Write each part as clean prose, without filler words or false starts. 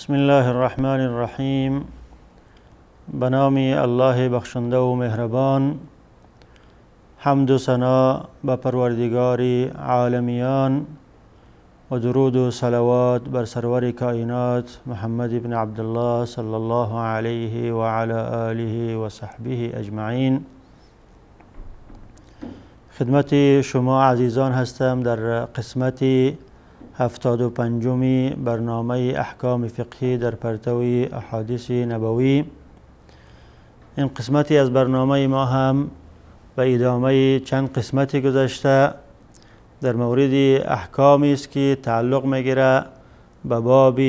بسم الله الرحمن الرحیم. به نام الله بخشنده و مهربان. حمد و ثنا به پروردگار عالمیان و درود و صلوات بر سرور کائنات محمد بن عبدالله صلی الله علیه و علی آله و صحبه اجمعین. خدمت شما عزیزان هستم در قسمت 75 برنامه احکام فقهی در پرتو احادیث نبوی. این قسمتی از برنامه ما هم به ادامه چند قسمتی گذشته در مورد احکامی است که تعلق میگیره به باب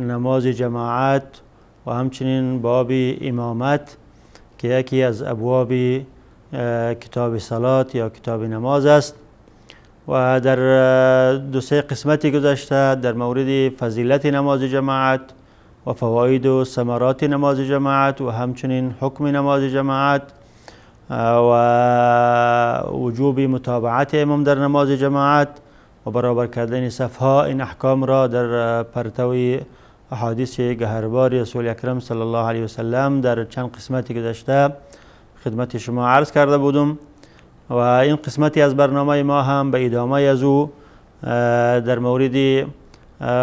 نماز جماعت و همچنین باب امامت که یکی از ابواب کتاب صلات یا کتاب نماز است. و در دو سه قسمتی گذشته در مورد فضیلت نماز جماعت و فواید و ثمرات نماز جماعت و همچنین حکم نماز جماعت و وجوب متابعت امام در نماز جماعت و برابر کردن صفها، این احکام را در پرتو احادیث گهربار رسول اکرم صلی الله علیه وسلم در چند قسمتی گذشته خدمت شما عرض کرده بودم. و این قسمتی از برنامه ما هم به ادامه از او در مورد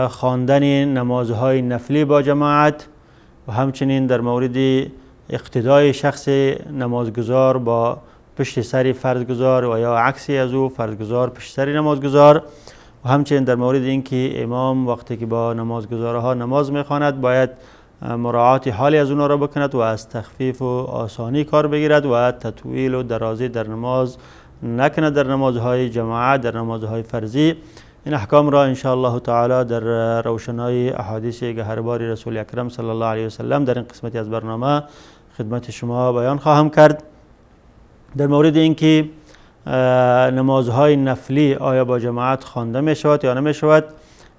خواندن نمازهای نفلی با جماعت و همچنین در مورد اقتدای شخص نمازگزار با پشت سر فرضگزار و یا عکسی از او فرضگزار پشت سر نمازگزار و همچنین در مورد اینکه امام وقتی که با نمازگزارها نماز میخواند باید مراعات حالی از اونها را بکند و از تخفیف و آسانی کار بگیرد و تطویل و درازی در نماز نکند در نمازهای جماعت، در نمازهای فرضی. این احکام را ان شاء الله تعالی در روشنای احادیث گهربار رسول اکرم صلی الله علیه وسلم در این قسمتی از برنامه خدمت شما بیان خواهم کرد. در مورد اینکه نمازهای نفلی آیا با جماعت خوانده می شود یا نمی شود،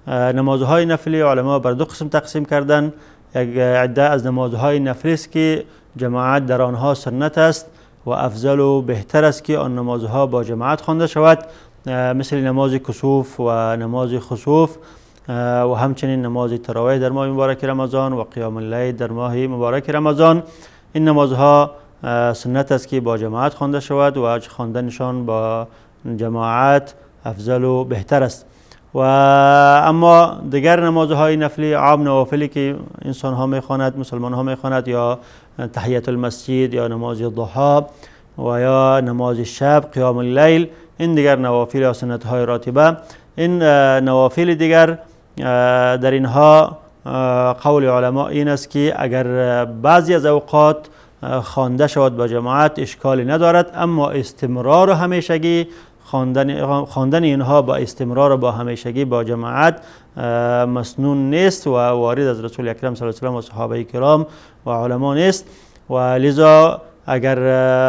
نمازهای نفلی علما بر دو قسم تقسیم کردن. یک عده از نمازهای نفلی است که جماعت در آنها سنت است و افضل و بهتر است که آن نمازها با جماعت خوانده شود، مثل نماز کسوف و نماز خسوف و همچنین نماز تراویح در ماه مبارک رمضان و قیام اللیل در ماه مبارک رمضان. این نمازها سنت است که با جماعت خوانده شود و خواندنشان با جماعت افضل و بهتر است. و اما دیگر نمازهای نفلی عام نوافلی که انسان ها میخواند، مسلمان ها میخواند، یا تحیت المسجد یا نماز ضحا و یا نماز شب قیام اللیل، این دیگر نوافل یا سنت های راتبه، این نوافل دیگر در اینها قول علما این است که اگر بعضی از اوقات خوانده شود با جماعت اشکالی ندارد، اما استمرار همیشگی خواندن اینها با استمرار و با همیشگی با جماعت مسنون نیست و وارد از رسول اکرم صلی الله علیه و صحابه کرام و علما نیست. و لذا اگر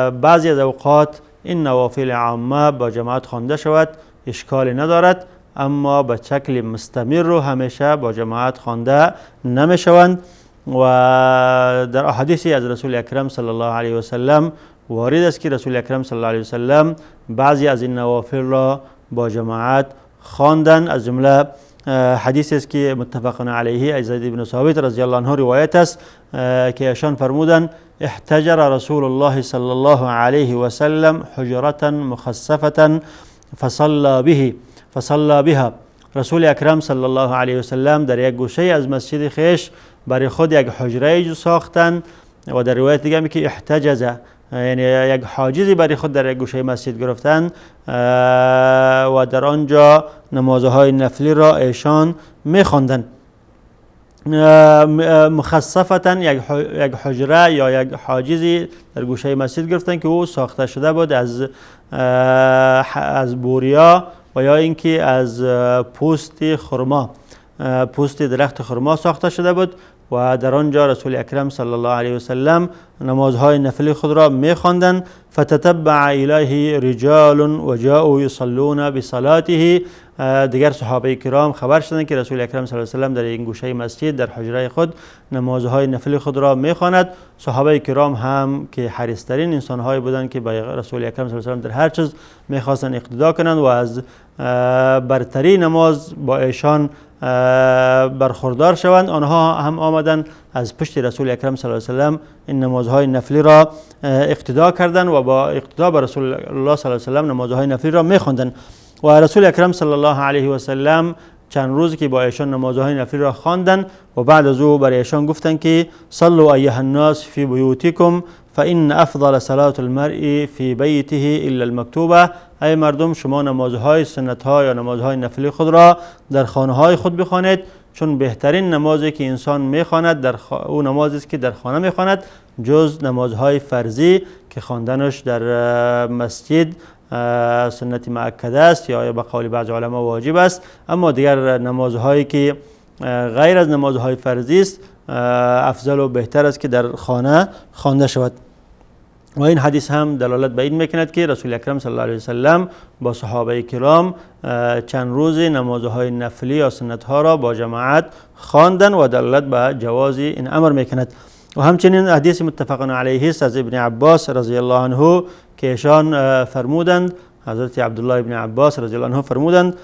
بعضی از اوقات این نوافل عامه با جماعت خوانده شود اشکالی ندارد، اما به شکل مستمر و همیشه با جماعت خوانده نمی شوند. و در احادیثی از رسول اکرم صلی الله علیه و سلم وارد است که رسول اکرم صلی الله علیه و سلم بعضی از این نوافل را با جماعت خواندند. از جمله حدیث است که متفق علیه از زید بن ثابت رضی الله عنه روایت است که ایشان فرمودند احتجر رسول الله صلی الله علیه و سلم حجرة مخصفة فصلى بها. رسول اکرم صلی الله علیه و سلم در یک گوشه از مسجد خویش برای خود یک حجره ساختند و در روایت دیگه می که احتجز، یعنی یک حاجزی برای خود در یک گوشه مسجد گرفتن و در آنجا نمازهای نفلی را ایشان میخواندند. مخصفتا یک حجره یا یک حاجزی در گوشه مسجد گرفتن که او ساخته شده بود از بوریا و یا اینکه از پوست خرما، پوست درخت خرما ساخته شده بود و در آنجا رسول اکرم صلی الله علیه و سلم نمازهای نفلی خود را میخواندند. فتتبع الیه رجال و جاءوا یصلون بصلاته. دیگر صحابه کرام خبر شدند که رسول اکرم صلی الله علیه و سلم در این گوشه مسجد در حجره خود نمازهای نفلی خود را میخواند. صحابه کرام هم که حریص‌ترین انسان‌هایی بودند که به رسول اکرم صلی الله علیه و سلم در هر چیز میخواستند اقتدا کنند و از برتری نماز با ایشان برخوردار شوند، آنها هم آمدن از پشت رسول اکرم صلی الله علیه و سلم این نمازهای نفلی را اقتدا کردند و با اقتدا به رسول الله صلی الله علیه و سلم نمازهای نفلی را می‌خواندند. و رسول اکرم صلی الله علیه و سلم چند روز که با ایشان نمازهای نفلی را خواندند و بعد از او برای ایشان گفتند که صلوا ایها الناس فی بیوتکم فان افضل صلاة المرء فی بیته الا المکتوبه. ای مردم، شما نمازهای سنت‌ها یا نمازهای نفلی خود را در خانه‌های خود بخوانید، چون بهترین نمازی که انسان میخواند در او نمازی است که در خانه میخواند، جز نمازهای فرضی که خواندنش در مسجد سنت مؤکده است یا به قول بعض علما واجب است. اما دیگر نمازهایی که غیر از نمازهای فرضی است افضل و بهتر است که در خانه خوانده شود. و این حدیث هم دلالت به این میکند که رسول اکرم صلی الله علیه و سلم با صحابه کرام چند روز نمازهای نفلی یا سنتها را با جماعت خواندن و دلالت به جواز این امر میکند. و همچنین حدیث متفق علیه است از ابن عباس رضی الله عنه که ایشان فرمودند، حضرت عبدالله ابن عباس رضی الله عنه فرمودند،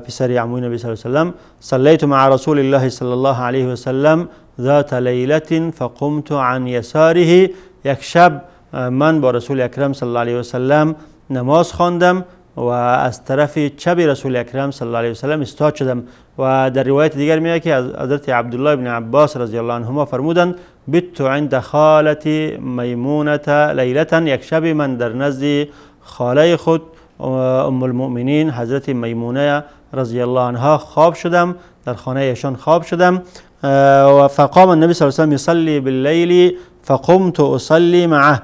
پسر عموی نبی صلی الله علیه و سلم، صلیت مع رسول الله صلی الله علیه و سلم ذات لیلة فقمت عن یساره. یک شب من با رسول اکرم صلی الله علیه و سلم نماز خواندم و از طرف چپ رسول اکرم صلی الله علیه و سلم استاد شدم. و در روایت دیگر میاد که حضرت عبدالله ابن عباس رضی الله عنهما فرمودند بت عند خالتی میمونة لیلة. یک شب من در نزد خاله خود ام المؤمنین حضرت میمونه رضی الله عنها خواب شدم، در خانه ایشان خواب شدم. و فقام النبی صلی الله علیه و سلم یصلی باللیل فقمت اصلی معه.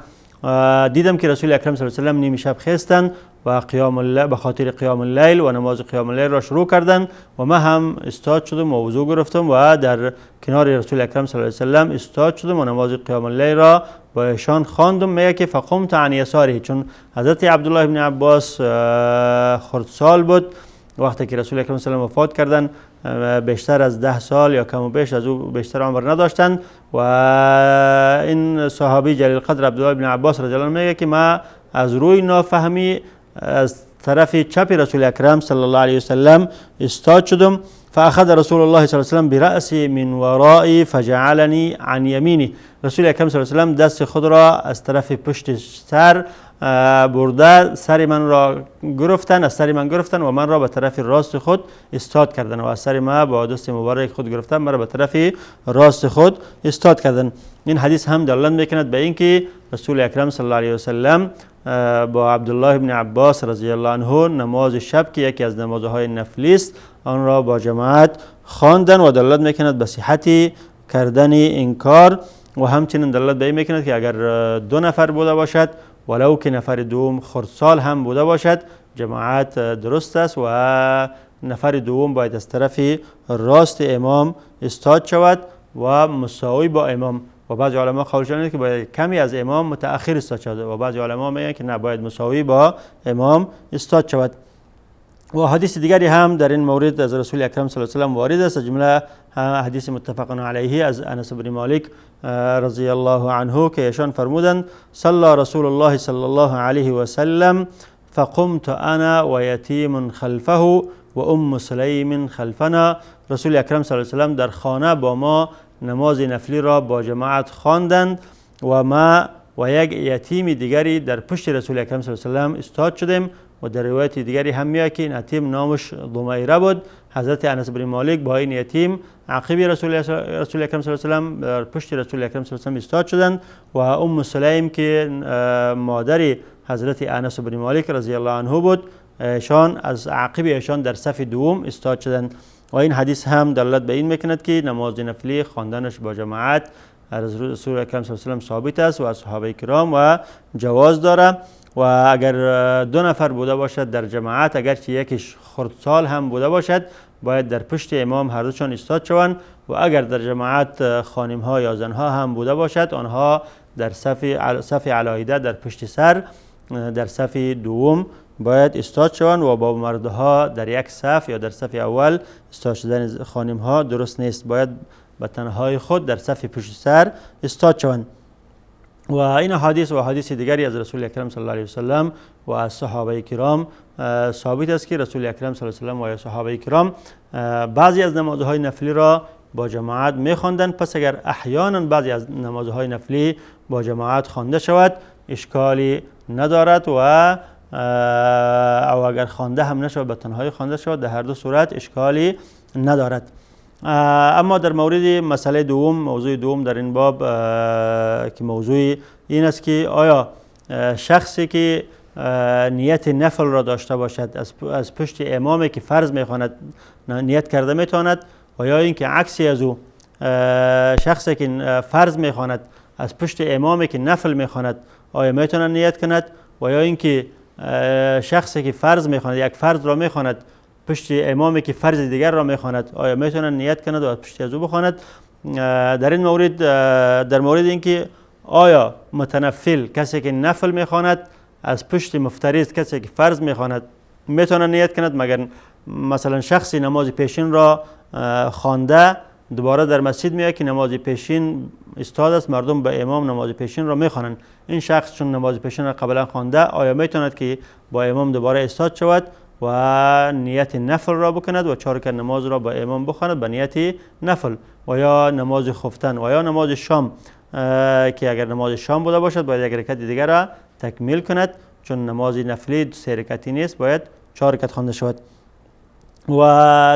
دیدم که رسول اکرم صلی الله علیه و سلم نیمه شب خستند و قیام اللیل به خاطر قیام اللیل و نماز قیام اللیل را شروع کردند و من هم استاد شدم و وضو گرفتم و در کنار رسول اکرم صلی الله علیه و سلم استاد شدم و نماز قیام اللیل را با ایشان خواندم. میگه که فقمت عن یساره، چون حضرت عبدالله بن عباس خردسال بود وقتی که رسول اکرم صلی الله علیه و وفات کردند، بیشتر از 10 سال یا کم و بیش از او بیشتر عمر نداشتند. و این صحابی جلیل قدر عبدالله بن عباس رضی الله عنه میگه که ما از روی نافهمی از طرف چپ رسول اکرم صلی الله علیه و سلم استاد شدم. فاخذ رسول الله صلی الله علیه و سلم برأسی من ورایی فجعلنی عن یمینی. رسول اکرم صلی الله علیه و سلم دست خود را از طرف پشت سر برده، سر من را گرفتن، از سر من گرفتن و من را به طرف راست خود استاد کردن و از سر من با دست مبارک خود گرفتن، مرا به طرف راست خود استاد کردن. این حدیث هم دلالت میکند به اینکه رسول اکرم صلی الله علیه و سلم با عبدالله بن عباس رضی الله عنه نماز شب که یکی از نمازهای نفلی است آن را با جماعت خواندن و دلالت میکند به صحت کردن این کار. و همچنین دلالت به این میکند که اگر 2 نفر بوده باشد ولو که نفر دوم خردسال هم بوده باشد جماعت درست است و نفر دوم باید از طرف راست امام استاد شود و مساوی با امام. و بعضی علما قول که باید کمی از امام متأخر استاد شود و بعضی علما میگن که نه، باید مساوی با امام استاد شود. و حدیث دیگری هم در این مورد از رسول اکرم صلی الله علیه و سلم وارد است، جمله حدیث متفق علیه از انس بن مالک رضی الله عنه که ایشان فرمودند صلی رسول الله صلی الله علیه و سلم فقمت انا و یتیم خلفه و ام سلیم خلفنا. رسول اکرم صلی الله علیه و سلم در خانه با ما نماز نفلی را با جماعت خواندند و ما و یک یتیم دیگری در پشت رسول اکرم صلی الله علیه و سلم استاد شدیم. و در روایت دیگری هم میاد که این یتیم نامش ضمیره بود. حضرت انس بن مالک با این یتیم عقب رسول اکرم صلی الله علیه و سلم در پشت رسول اکرم صلی الله علیه و سلم استاد شدند و ام سلیم که مادر حضرت انس بن مالک رضی الله عنه بود، ایشان از عقب ایشان در صف دوم استاد شدند. و این حدیث هم دلالت به این میکند که نماز نفلی خواندنش با جماعت از رسول اکرم صلی الله علیه و سلم ثابت است و از صحابه کرام و جواز داره. و اگر 2 نفر بوده باشد در جماعت، اگرچه یکیش خردسال هم بوده باشد، باید در پشت امام هر دوشان استاد شوند. و اگر در جماعت خانم ها یا زن ها هم بوده باشد، آنها در صف علاهیده در پشت سر در صف دوم باید استاد شوند و با مردها در یک صف یا در صف اول استاد شدن خانم ها درست نیست، باید به تنهای خود در صف پشت سر استاد شوند. و این حدیث و حدیث دیگری از رسول اکرم صلی الله علیه وسلم و از صحابه کرام ثابت است که رسول اکرم صلی الله علیه و سلم و صحابه کرام بعضی از نمازهای نفلی را با جماعت می‌خواندند. پس اگر احیانا بعضی از نمازهای نفلی با جماعت خوانده شود اشکالی ندارد و او اگر خوانده هم نشود به تنهایی خوانده شود، در هر دو صورت اشکالی ندارد. اما در مورد مسئله دوم، موضوع دوم در این باب که موضوع این است که آیا شخصی که نیت نفل را داشته باشد از پشت امامی که فرض میخواند نیت کرده میتواند، و یا اینکه عکسی از او شخصی که فرض میخواند از پشت امامی که نفل میخواند آیا میتواند نیت کند، و یا اینکه شخصی که فرض میخواند یک فرض را میخواند پشت امامی که فرض دیگر را میخواند آیا میتواند نیت کند و از پشت از او بخواند. در این مورد، در مورد اینکه آیا متنفل کسی که نفل میخواند از پشت مفترض کسی که فرض میخواند میتواند نیت کند، مگر مثلا شخصی نماز پیشین را خوانده دوباره در مسجد میاد که نماز پیشین استاد است، مردم به امام نماز پیشین را میخوانند، این شخص چون نماز پیشین را قبلا خوانده آیا میتواند که با امام دوباره استاد شود و نیت نفل را بکند و چهار رکعت نماز را با امام بخواند به نیت نفل، و یا نماز خفتن و یا نماز شام که اگر نماز شام بوده باشد باید یک رکعت دیگر را تکمیل کند، چون نماز نفلی سه رکعتی نیست، باید چهار رکعت خوانده شود. و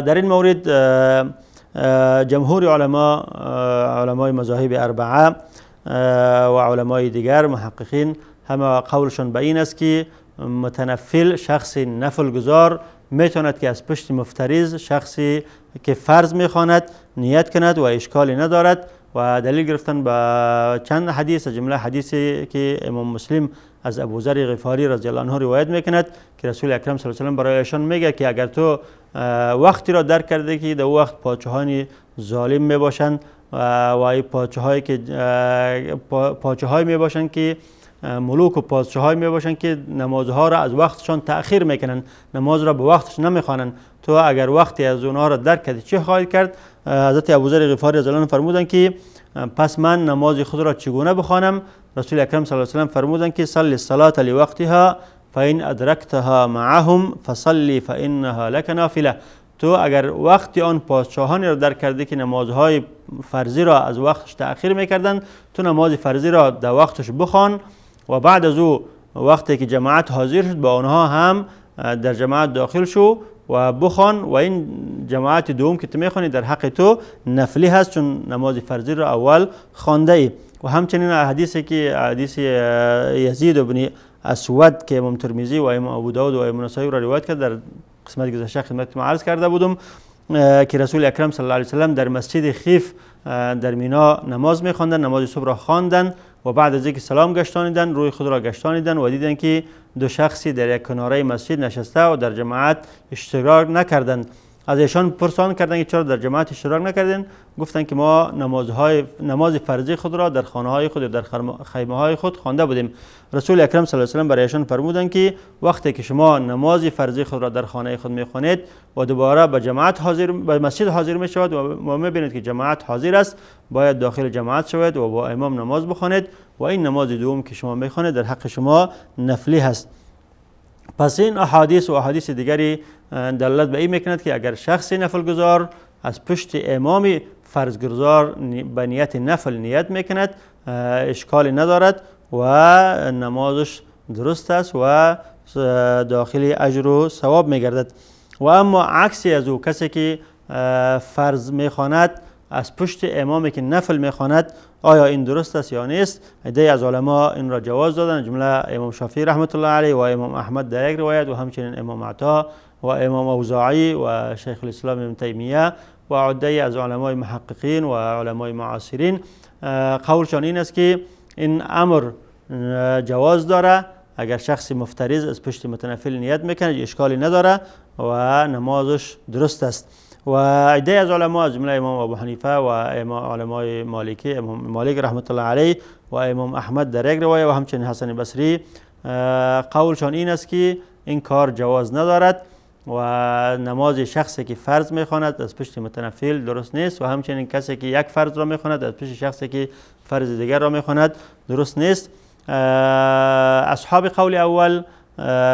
در این مورد جمهور علما، علمای مذاهب اربعه و علمای دیگر محققین همه قولشان به این است که متنفل شخص نفل گذار میتواند که از پشت مفترض شخصی که فرض میخواند نیت کند و اشکالی ندارد. و دلیل گرفتن به چند حدیث، از جمله حدیثی که امام مسلم از ابوذر غفاری رضی الله عنه روایت میکند که رسول اکرم صلی الله علیه و سلم برایشان میگه که اگر تو وقتی را درک کرده که در وقت پادشاهان ظالم میباشند و ای پادشاهایی که پادشاهایی میباشند که ملوک و پادشاهایی میباشند که نمازها را از وقتشان تأخیر میکنند، نماز را به وقتش نمیخوانند، تو اگر وقتی از اونها را درک کردی چه خواهی کرد؟ حضرت ابوذر غفاری رضی الله عنه فرمودند که پس من نماز خود را چگونه بخوانم؟ رسول اکرم صلی الله علیه و سلم فرمودند که صلی الصلاة لوقتها فإن ادرکتها معهم فصلی فإنها لک نافله. تو اگر وقتی آن پادشاهانی را درک کرده که نمازهای فرضی را از وقتش تأخیر میکردند، تو نماز فرضی را در وقتش بخوان و بعد از او وقتی که جماعت حاضر شد با آنها هم در جماعت داخل شو و بخوان، و این جماعت دوم که تو میخوانی در حق تو نفلی هست چون نماز فرضی را اول خوانده ای. و همچنین حدیثی که حدیث یزید بن اسود که امام ترمذی و امام ابوداود و امام نسائی را روایت کرد، در قسمت گذشته خدمت عرض کرده بودم که رسول اکرم صلی الله علیه و سلم در مسجد خیف در مینا نماز میخواندند، نماز صبح را خواندند و بعد از اینکه سلام گشتانیدند روی خود را گشتانیدند و دیدند که دو شخصی در یک کناره مسجد نشسته و در جماعت اشتراک نکردند. از ایشان پرسان کردند که چرا در جماعت اشتراک نکردین؟ گفتند که ما نماز فرضی خود را در خانه های خود یا در خیمه های خود خوانده بودیم. رسول اکرم صلی الله علیه و سلم برای ایشان فرمودند که وقتی که شما نماز فرضی خود را در خانه خود میخوانید و دوباره به جماعت حاضر به مسجد حاضر میشود و میبینید که جماعت حاضر است، باید داخل جماعت شوید و با امام نماز بخوانید و این نماز دوم که شما میخوانید در حق شما نفلی هست. پس این احادیث و احادیث دیگری دلالت به این میکند که اگر شخص نفل گذار از پشت امام فرض گذار به نیت نفل نیت میکند اشکالی ندارد و نمازش درست است و داخل اجر و ثواب میگردد. و اما عکسی از او کسی که فرض میخواند از پشت امامی که نفل میخواند آیا این درست است یا نیست؟ عده‌ای از علما این را جواز دادند، جمله امام شافعی رحمت الله علیه و امام احمد در یک روایت و همچنین امام عطا و امام اوزاعی و شیخ الاسلام ابن تیمیه و عده‌ای از علمای محققین و علمای معاصرین قولشان این است که این امر جواز داره، اگر شخص مفترض از پشت متنفل نیت میکنه اشکالی نداره و نمازش درست است. و عده‌ای از علما از جمله امام ابو حنیفه و امام علمای مالکی، امام مالک رحمت الله علیه و امام احمد در یک روایت و همچنین حسن بصری قولشان این است که این کار جواز ندارد و نماز شخصی که فرض میخواند از پشت متنفل درست نیست و همچنین کسی که یک فرض را میخواند از پشت شخصی که فرض دیگر را میخواند درست نیست. اصحاب قول اول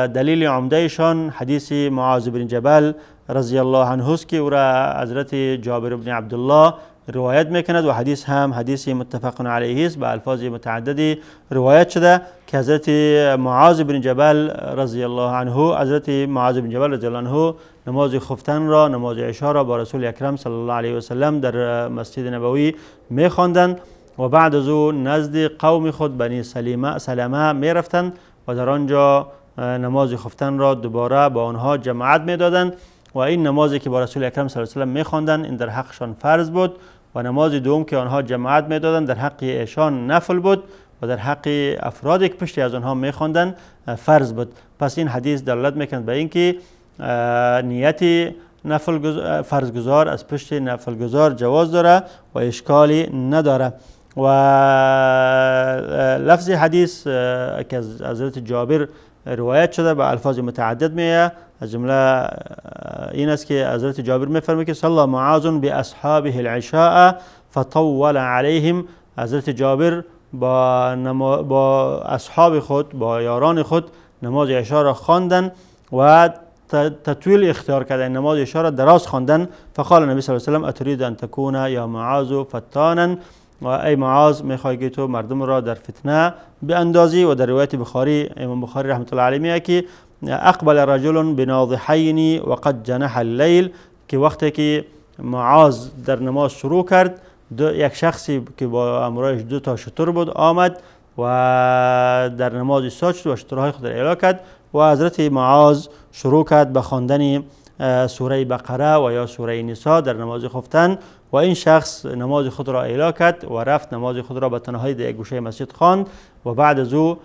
دلیل عمدهشان حدیث معاذ بن جبل رضی الله عنه است که او را حضرت جابر بن عبدالله روایت میکند و حدیث هم حدیث متفق علیه است، به الفاظ متعددی روایت شده که حضرت معاذ بن جبل رضی الله عنه، حضرت معاذ بن جبل رضی الله عنه نماز خفتن را، نماز عشاء را با رسول اکرم صلی الله علیه و سلم در مسجد نبوی میخواندند و بعد از او نزد قوم خود بنی سلمه میرفتند و در آنجا نماز خفتن را دوباره با آنها جماعت میدادند و این نمازی که با رسول اکرم صلی الله علیه و سلم میخواندند این در حقشان فرض بود و نماز دوم که آنها جماعت میدادند در حق ایشان نفل بود و در حق افرادی که پشتی از آنها میخواندند فرض بود. پس این حدیث دلالت میکند به اینکه نیت نفل فرض گذار از پشت نفل گذار جواز داره و اشکالی نداره. و لفظ حدیث که از حضرت جابر روایت شده به الفاظ متعدد میآید، از جمله این است که حضرت جابر میفرماید که صلی معاذ باصحابه العشاء فطول علیهم. حضرت جابر با اصحاب خود، با یاران خود نماز عشاء را خواندند و تطویل اختیار کردن، نماز عشاء را دراز خواندن. فقال النبی صلی الله علیه و سلم اتريد ان تكون یا معاذ فتانا، و ای معاذ میخوای که تو مردم را در فتنه بیاندازی. و در روایت بخاری، امام بخاری رحمت الله علیه میگه که اقبل رجل بناضحین وقد جنح اللیل، که وقتی که معاذ در نماز شروع کرد یک شخصی که با امرایش دو تا شتر بود آمد و در نماز ایستاد شد و شترهای خود را اعلا کرد و حضرت معاذ شروع کرد به خواندن سوره بقره و یا سوره نساء در نماز خفتن و این شخص نماز خود را اعلا کرد و رفت نماز خود را به تنهایی در یک گوشه مسجد خواند و بعد از او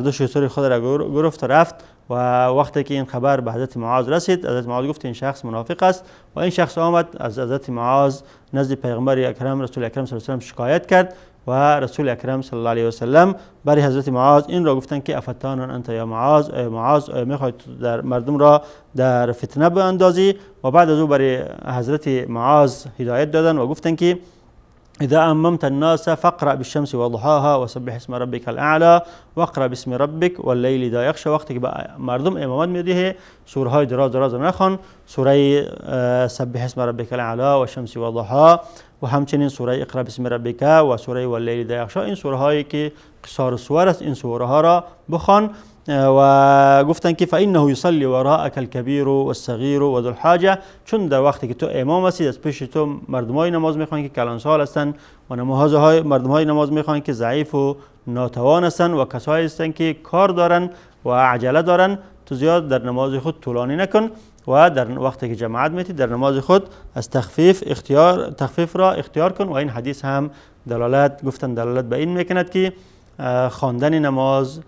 دو شتر خود را گرفت و رفت. و وقتی که این خبر به حضرت معاذ رسید، حضرت معاذ گفت این شخص منافق است و این شخص آمد از حضرت معاذ نزد پیغمبر اکرم رسول اکرم صلی الله علیه و سلم شکایت کرد و رسول اکرم صلی الله علیه و سلم برای حضرت معاذ این را گفتند که افتان انت یا معاذ، ای معاذ میخواهی در مردم را در فتنه باندازی. و بعد از او برای حضرت معاذ هدایت دادن و گفتند که اذا اممت الناس فاقرأ بالشمس وضحاها وسبح اسم ربك الاعلى واقرأ باسم ربك واللیل اذا یغشى. وقتی که به مردم امامت میدهی سوره های دراز دراز نخوان، سوره سبح اسم ربك الاعلى و شمس وضحاها و همچنین سوره اقرأ باسم ربك و سوره واللیل اذا یغشى، این سوره هایی که قصار سور است این سوره ها را بخوان. و گفتن که فانه یصلی وراءک الکبیر والصغیر و ذو الحاجه، چون در وقتی که تو امام هستی از پیش تو مردمای نماز میخوان که کلانسال هستند و نمازهای مردمای نماز میخوان که ضعیف و ناتوان هستند و کسایی هستند که کار دارن و عجله دارن، تو زیاد در نماز خود طولانی نکن و در وقتی که جماعت میتی در نماز خود از تخفیف را اختیار کن. و این حدیث هم دلالت گفتن دلالت به این میکند که خواندن نماز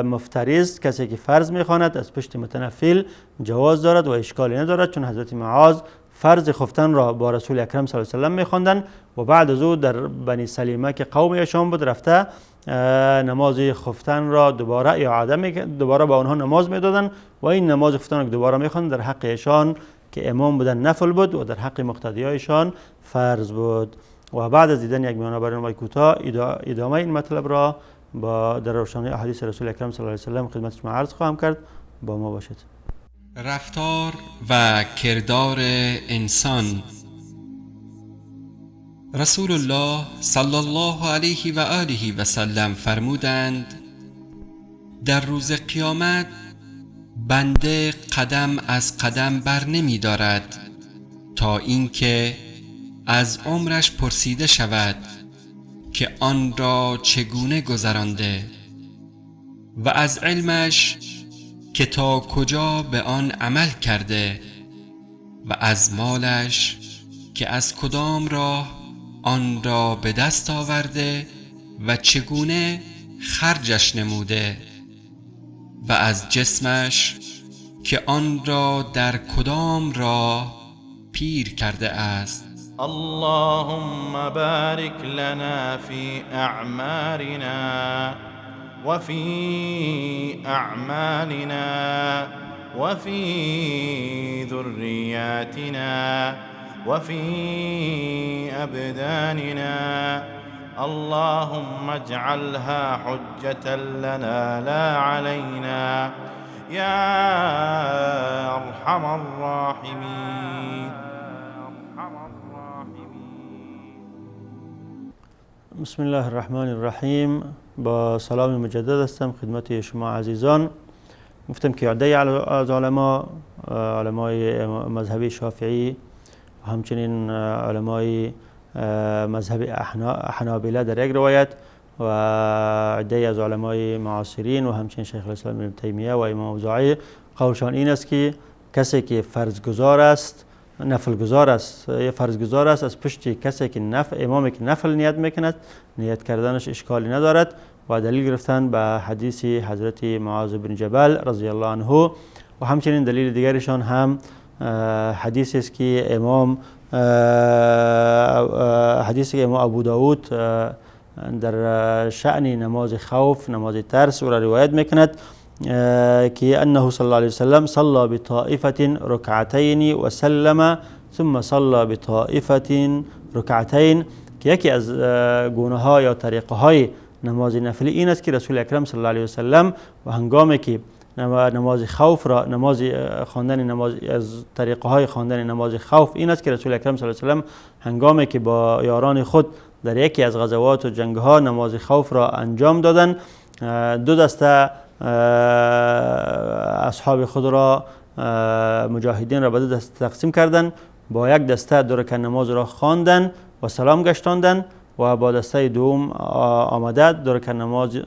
مفترض کسی که فرض میخواند از پشت متنفل جواز دارد و اشکالی ندارد، چون حضرت معاذ فرض خفتن را با رسول اکرم صلی الله علیه و سلم میخواندند و بعد از او در بنی سلیمه که قوم ایشان بود رفته نماز خفتن را دوباره اعاده دوباره با آنها نماز میدادند و این نماز خفتن را دوباره میخواندند در حق ایشان که امام بودن نفل بود و در حق مقتدیایشان فرض بود. و بعد از دیدن یک میانه برنامه کوتاه ادامه این مطلب را با در روشنای احادیث رسول اکرم صلی الله علیه و سلم خدمت شما عرض خواهم کرد. با ما باشید. رفتار و کردار انسان. رسول الله صلی الله علیه و آله و سلم فرمودند: در روز قیامت بنده قدم از قدم بر نمی دارد تا اینکه از عمرش پرسیده شود که آن را چگونه گذرانده و از علمش که تا کجا به آن عمل کرده و از مالش که از کدام راه آن را به دست آورده و چگونه خرجش نموده و از جسمش که آن را در کدام راه پیر کرده است. اللهم بارك لنا في أعمارنا وفي أعمالنا وفي ذرياتنا وفي أبداننا اللهم اجعلها حجة لنا لا علينا يا أرحم الراحمين. بسم الله الرحمن الرحیم. با سلام مجدد هستم خدمت شما عزیزان. گفتم که عده‌ای از علمای مذهب شافعی و همچنین علمای مذهب حنابله در یک روایت و عده‌ای از علمای معاصرین و همچنین شیخ الاسلام ابن تیمیه و امام اوزاعی قولشان این است که کسی که فرضگزار است، نفل گزار است، یا فرض گزار است، از پشت کسی که نفل امامی که نفل نیت میکند نیت کردنش اشکالی ندارد و دلیل گرفتن به حدیث حضرت معاذ بن جبل رضی الله عنه. و همچنین دلیل دیگرشان هم حدیث است که امام حدیث که امام ابو داود در شأن نماز خوف، نماز ترس او را روایت میکند که انه صلی الله علیه وسلم صلى بطائفة ركعتين وسلم ثم صلى بطائفة ركعتين، که یکی از گونه ها یا طریقه های نماز نفلی این است که رسول اکرم صلی الله علیه وسلم و هنگامی که نماز خوف را نماز خواندن نماز از طریقه های خواندن نماز خوف این است که رسول اکرم صلی الله علیه وسلم هنگامی که با یاران خود در یکی از غزوات و جنگ ها نماز خوف را انجام دادن، دو دسته اصحاب خود را مجاهدین را به دو دسته تقسیم کردند. با یک دسته دو رکعت نماز را خواندن و سلام گشتاندن و با دسته دوم آمده دو رکعت نماز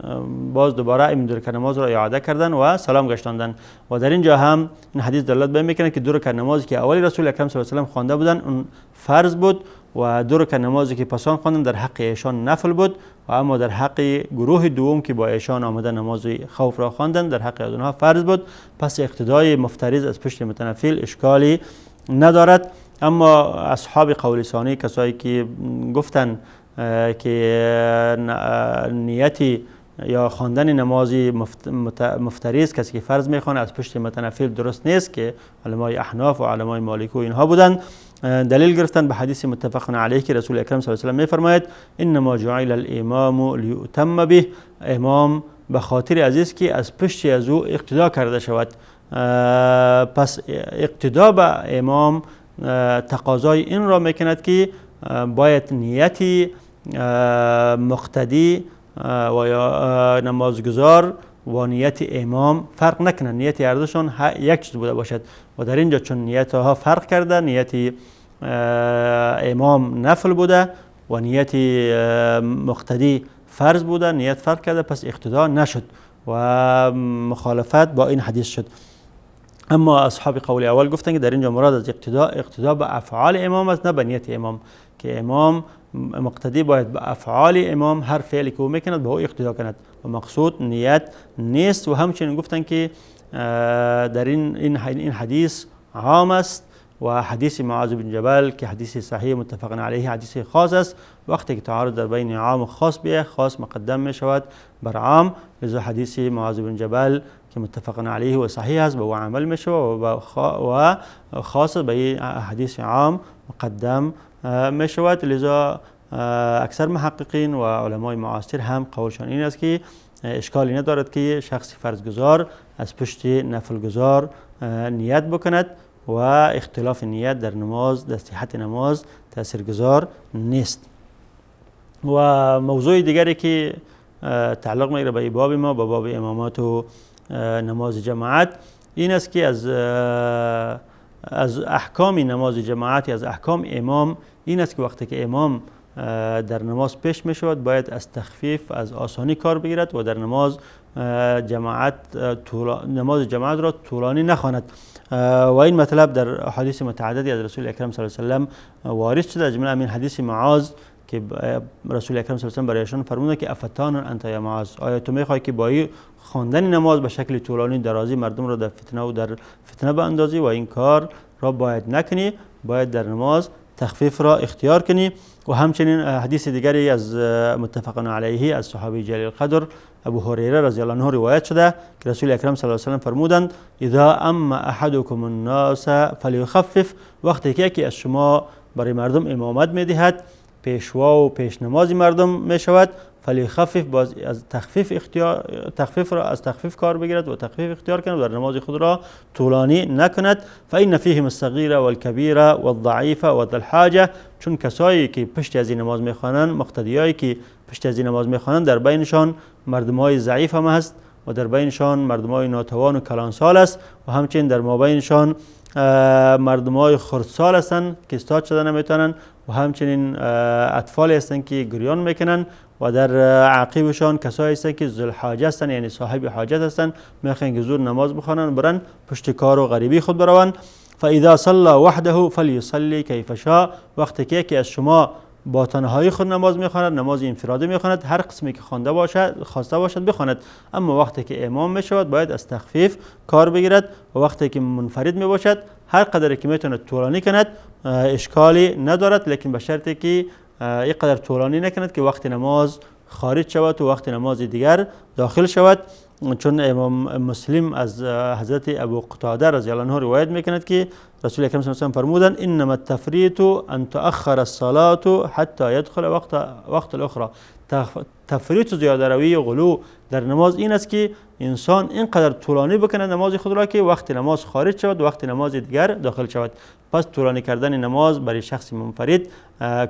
باز دوباره این دو رکعت نماز را اعاده کردن و سلام گشتاندن. و در اینجا هم این حدیث دلالت به میکنه که دو رکعت نمازی که اولی رسول اکرم صلی الله علیه و سلم خوانده بودن اون فرض بود و دو رکعت نمازی که پسان خواندن در حق ایشان نفل بود، و اما در حق گروه دوم که با ایشان آمده نماز خوف را خواندن در حق آنها فرض بود. پس اقتدای مفترض از پشت متنفل اشکالی ندارد. اما اصحاب قول ثانی، کسایی که گفتن که نیتی یا خواندن نماز مفترض کسی که فرض میخوانه از پشت متنفل درست نیست، که علمای احناف و علمای مالکی و اینها بودند، دلیل گرفتن به حدیث متفق علیه که رسول اکرم صلی الله علیه و سلم میفرماید انما جعل الامام لیؤتم به، امام به خاطر عزیز که از پشت از او اقتدا کرده شود. پس اقتدا به امام تقاضای این را میکند که باید نیتی مقتدی و یا نمازگزار و نیت امام فرق نکنند، نیت هر دوشان یک چیز بوده باشد. و در اینجا چون نیت ها فرق کرده، نیت امام نفل بوده و نیت مقتدی فرض بوده، نیت فرق کرده، پس اقتدا نشد و مخالفت با این حدیث شد. اما اصحاب قول اول گفتند که در اینجا مراد از اقتدا اقتدا به افعال امام است، نه به نیت امام، که امام مقتدی باید به افعال امام هر فعلی که او میکند به او اقتدا کند و مقصود نیت نیست. و همچنین گفتند که در این حدیث عام است و حدیث معاذ بن جبل که حدیث صحیح متفق علیه حدیث خاص است. وقتی که تعارض در بین عام و خاص بیه، خاص مقدم می شود بر عام، لذا حدیث معاذ بن جبل که متفق علیه و صحیح است به او عمل می شود و خاص به حدیث عام مقدم می شود. لذا اکثر محققین و علمای معاصر هم قولشان این است که اشکالی ندارد که شخص فرضگزار از پشت نفلگزار نیت بکند و اختلاف نیت در نماز در صحت نماز تاثیرگذار نیست. و موضوع دیگری که تعلق میگیره به باب ما، به باب امامات و نماز جماعت، این است که از احکام نماز جماعت، از احکام امام این است که وقتی که امام در نماز پیش می شود باید از تخفیف، از آسانی کار بگیرد و در نماز جماعت نماز جماعت را طولانی نخواند. و این مطلب در احادیث متعددی از رسول اکرم صلی الله علیه و سلم وارد شده، از جمله همین حدیث معاذ که رسول اکرم صلی الله علیه و سلم برایشان فرموده که افتان انت یا معاذ، آیا تو میخوای که با خواندن نماز به شکل طولانی درازی مردم را در فتنه و در فتنه باندازی و این کار را باید نکنی، باید در نماز تخفیف را اختیار کنی. و همچنین حدیث دیگری از متفق علیه از صحابی جلیل القدر ابو هریره رضی الله عنه روایت شده که رسول اکرم صلی الله علیه و سلم فرمودند اذا اما احدکم الناس فلیخفف، وقتی که یکی از شما برای مردم امامت میدهد پیشوا و پیش نماز مردم می شود، فلیخفف، باز از تخفیف اختیار، تخفیف را از تخفیف کار بگیرد و تخفیف اختیار کند و در نماز خود را طولانی نکند. فإن فیهم الصغیر والکبیر والضعیف وذا الحاجة، چون کسایی که پشت از این نماز میخوانند، مقتدیایی که پشت از این نماز میخوانند، در بینشان مردمای ضعیف هم هست و در بینشان مردمای ناتوان و کلانسال است و همچنین در مابینشان مردمای خردسال هستند که استاد شده نمیتونن و همچنین اطفال هستند که گریان میکنن و در عقیبشان کسایی هستند که ذوالحاجه هستند، یعنی صاحب حاجت هستند، میخوان که زود نماز بخوانند برن پشت کار و غریبی خود بروند. فاذا صلى وحده فلیصلی کیف شاء، وقتی که یکی از شما با تنهایی خود نماز میخواند، نماز انفرادی میخواند، هر قسمی که خوانده باشد خواسته باشد بخواند. اما وقتی که امام میشود باید از تخفیف کار بگیرد و وقتی که منفرد میباشد هر قدری که میتواند طولانی کند اشکالی ندارد، لیکن به شرطی که اینقدر طولانی نکند که وقت نماز خارج شود و وقت نماز دیگر داخل شود. چون امام مسلم از حضرت ابو قتاده رضی الله عنه روایت میکند که رسول اکرم صلی الله علیه و سلم فرمودند انما التفریط ان تؤخر الصلاة حتی يدخل وقت الاخرى. تفریط و زیاده روی و غلو در نماز این است که انسان اینقدر طولانی بکنه نماز خود را که وقت نماز خارج شود و وقت نماز دیگر داخل شود. پس طولانی کردن نماز برای شخص منفرد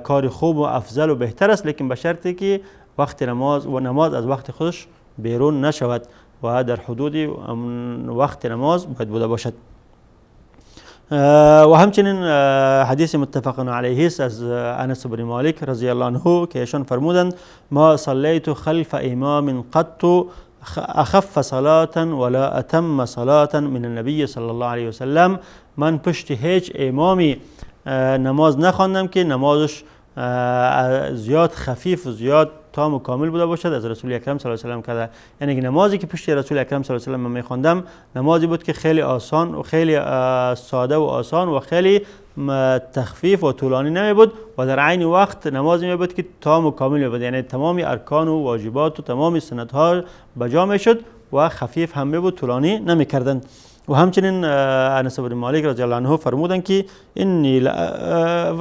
کار خوب و افضل و بهتر است، لیکن به شرطی که وقت نماز و نماز از وقت خودش بیرون نشود و در حدود وقت نماز باید بوده باشد. و همچنین حدیث متفق علیه است از انس بن مالک رضی الله عنه که ایشان فرمودند ما صلیت خلف امام قط اخف صلاة ولا اتم صلاة من النبی صلی الله علیه وسلم. من پشت هیچ امامی نماز نخواندم که نمازش زیاد خفیف و زیاد تام و کامل بوده باشد از رسول اکرم صلی الله علیه و سلم کرده. یعنی که نمازی که پشت رسول اکرم صلی الله علیه و سلم من میخواندم نمازی بود که خیلی آسان و خیلی ساده و آسان و خیلی تخفیف و طولانی نمی بود و در عین وقت نمازی می بود که تام و کامل می بود، یعنی تمام ارکان و واجبات و تمام سنت ها بجا می شد و خفیف هم می بود، طولانی نمی کردند. و همچنین انس بن مالک رضی الله عنه فرمودند که انی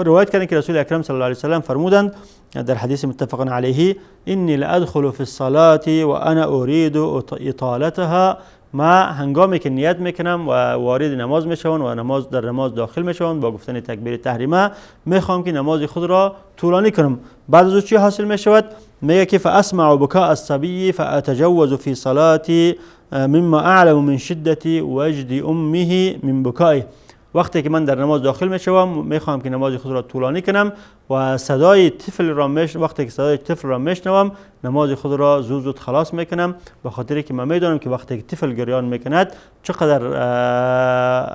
روایت کردند که رسول اکرم صلی الله علیه و سلم فرمودند در حدیث متفق علیه انی لادخل فی الصلاة و انا اريد اطالتها. ما هنگامی که نیت میکنم و وارد نماز میشوم و نماز در نماز داخل میشوم با گفتن تکبیر تحریمه میخوام که نماز خود را طولانی کنم. بعد از او چی حاصل میشود؟ میگه که فاسمع بکاء الصبی فاتجوز فی صلاتی مما اعلم من شدت وجد امه من بکائه. وقتی که من در نماز داخل میشوم میخوام که نماز خود را طولانی کنم و صدای طفل را وقتی که صدای طفل را میشنوم نماز خود را زود زود خلاص میکنم، به خاطر که من میدانم که وقتی که طفل گریان میکند چقدر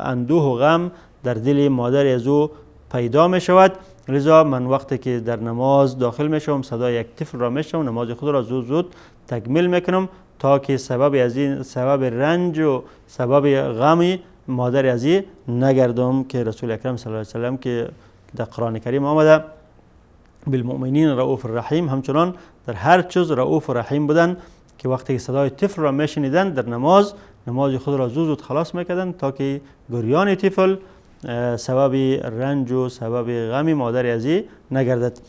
اندوه و غم در دل مادر از او پیدا میشود. لذا من وقتی که در نماز داخل میشوم صدای یک طفل را میشنوم نماز خود را زود زود تکمیل میکنم تا که سبب از این سبب رنج و سبب غم مادر از این نگردم که رسول اکرم صلی الله علیه و سلم که در قرآن کریم آمده بالمؤمنین رؤوف الرحیم، همچنان در هر چیز رؤوف و رحیم بودن که وقتی صدای طفل را میشنیدن در نماز نماز خود را زود زود خلاص میکردن تا که گریان طفل سبب رنج و سبب غم مادر از این نگردد.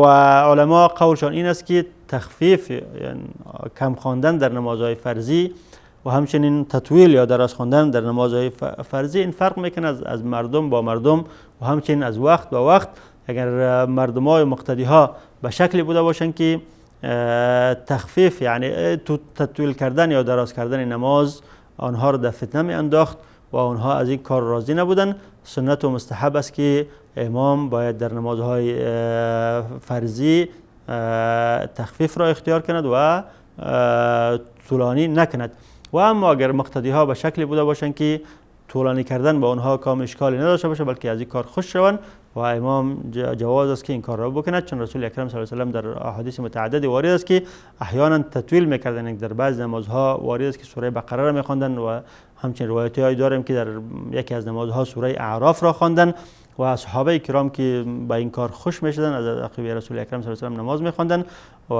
و علما قولشان این است که تخفیف یعنی کم خواندن در نمازهای فرضی و همچنین تطویل یا دراز خواندن در نمازهای فرضی این فرق میکنه از مردم با مردم و همچنین از وقت با وقت. اگر مردم های مقتدی ها به شکلی بوده باشند که تخفیف یعنی تطویل کردن یا دراز کردن نماز آنها را در فتنه می انداخت و آنها از این کار راضی نبودن، سنت و مستحب است که امام باید در نمازهای فرضی تخفیف را اختیار کند و طولانی نکند. و اما اگر مقتدی ها به شکلی بوده باشند که طولانی کردن با آنها کام اشکالی نداشته باشه بلکه از این کار خوش شوند و امام جواز است که این کار را بکند، چون رسول اکرم صلی الله علیه و سلم در احادیث متعددی وارد است که احیانا تطویل میکردند. در بعض نمازها وارد است که سوره بقره را میخواندند و همچنین روایت‌هایی داریم که در یکی از نمازها سوره اعراف را خواندند و صحابه کرام که با این کار خوش میشدن از عقب رسول اکرم صلی الله علیه و سلم نماز میخواندند و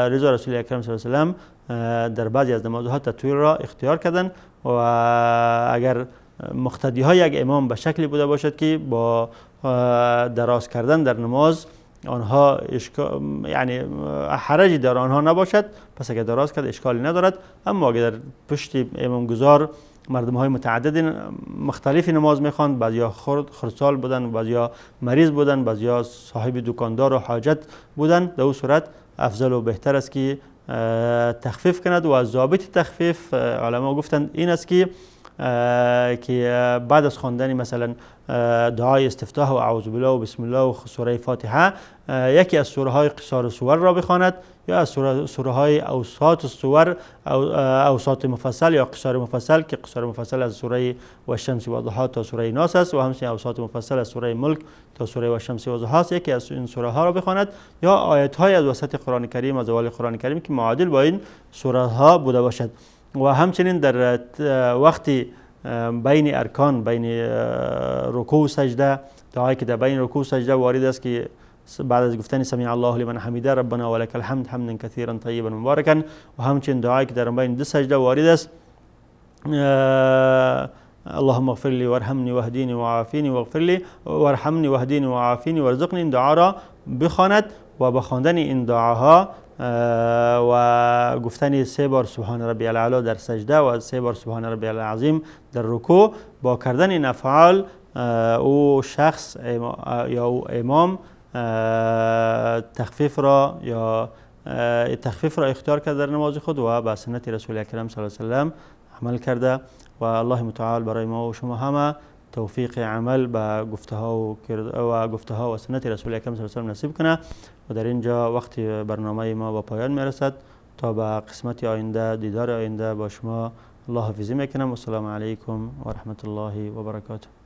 رضا رسول اکرم صلی الله علیه و سلم در بعضی از نمازها تطویل را اختیار کردند. و اگر مقتدی های یک امام به شکلی بوده باشد که با دراز کردن در نماز آنها یعنی حرجی در آنها نباشد، پس اگر دراز کرد اشکالی ندارد. اما اگر در پشت امام گزار مردم های متعدد مختلف نماز میخواند، بعضیا خردسال بودن، بعضیا مریض بودن، بعضیا صاحب دکاندار و حاجت بودن، در او صورت افضل و بهتر است که تخفیف کند. و ضابط تخفیف علما گفتند این است که بعد از خواندن مثلا دعای استفتاح و اعوذ بالله و بسم الله و سوره فاتحه یکی از سوره های قصار سور را بخواند یا از سوره های اوساط السور اوساط مفصل یا قصار مفصل، که قصار مفصل از سوره والشمس و تا سوره ناس است و همچنین اوساط مفصل از سوره ملک تا سوره والشمس و ضحاها است، یکی از این سوره ها را بخواند یا آیت های از وسط قرآن کریم، از اول قرآن کریم که معادل با این سوره ها بوده باشد. و همچنین در وقتی بین ارکان، بین رکوع و سجده، دعایی که در بین رکوع و سجده وارد است که بعد از گفتن سمع الله لمن حمیده ربنا ولک الحمد حمدا کثیرا طیبا مبارکا، و همچنین دعایی که در بین دو سجده وارد است اللهم اغفر لی وارحمنی واهدینی وعافینی واغفر لی وارحمنی واهدینی وعافینی وارزقنی، این دعا را بخواند و با خواندن این دعاها و گفتن 3 بار سبحان ربی الاعلی در سجده و 3 بار سبحان ربی العظیم در رکوع، با کردن این افعال او شخص یا او امام تخفیف را یا تخفیف را اختیار کرده در نماز خود و به سنت رسول اکرم صلی الله علیه و سلم عمل کرده. و الله متعال برای ما و شما همه توفیق عمل به گفته ها و گفته ها و سنت رسول اکرم صلی الله علیه و سلم نصیب کنه. و در اینجا وقتی برنامه ما به پایان میرسد. تا به قسمت آینده، دیدار آینده با شما الله حافظی میکنم. و السلام علیکم و رحمت الله و برکاته.